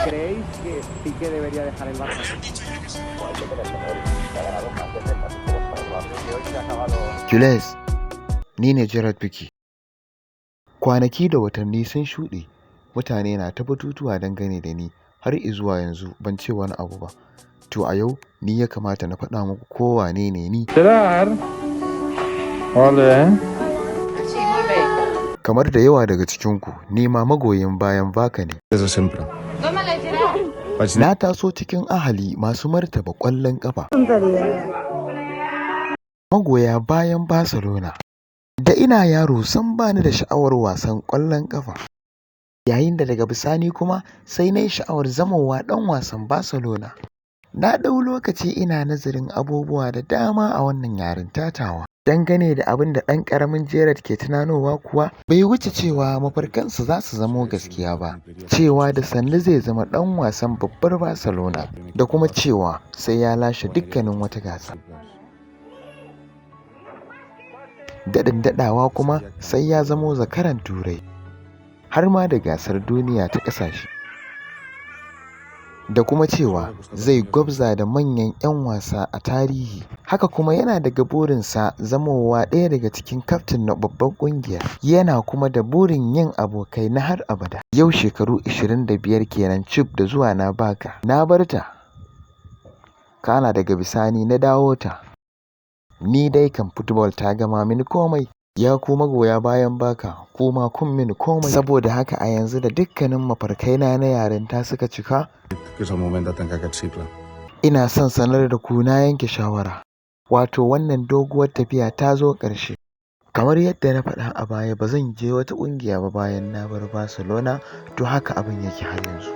¿Creéis que Piqué debería dejar el Barça? Culés, ni ne Gerard Piqué. Kwanaki da watanni sun shuɗe, mutane na ta batutuwa dangane da ni, har izuwa yanzu ban ce wani abu ba, to a yau ni ya kamata na faɗa muku ko wanene ni. Gerard. Molt bé. Kamar da yawa daga cikinku, ni ma magoyin bayan Barca ne. Des de sempre. Vaig Na taso cikin ahali masu martaba ƙwallon ƙafa. Magoya bayan Barcelona. Da ina yaro sam ba ni da sha'awar wasan ƙwallon ƙafa. Yayin da daga bisani kuma sai na yi sha'awar zamowa ɗan wasan Barcelona. Na ɗau lokaci ina nazarin abubuwa da dama a wannan yarinta tawa. Dangane da abin da ɗan ƙaramin Gerrard ke tunanowa kuwa, bai wuce cewa mafarkansa za su zamo gaskiya ba, cewa da sannu zai zama ɗan wasan babbar Barcelona, da kuma cewa sai ya lashe dukkanin wata gasa. Daɗin daɗawa kuma sai ya zamo zakaran Turai, har ma da gasar duniya ta ƙasashe. Da kuma cewa zai gwabza da manyan 'yan wasa a tarihi, haka kuma yana daga burinsa zamowa ɗaya daga cikin kyaftin na babbar ƙungiyar, yana kuma da burin yin abokai na har abada. Yau shekaru 25 ke nan cif da zuwa na Barca, na bar ta, kana daga bisani na dawo ta. Ni dai kam football ta gama mini komai. Ya ku magoya bayan Barca, ku ma kun mini komai. Saboda haka a yanzu da dukkanin mafarkaina na yarinta suka cika, que és el moment de tancar aquest cicle. Ina son sanar da ku na yanke shawara, wato wannan doguwar tafiya ta zo ƙarshe. Kamar yadda na faɗa a baya ba zan je wata ƙungiya ba bayan na bar Barcelona, to haka abin yake har yanzu.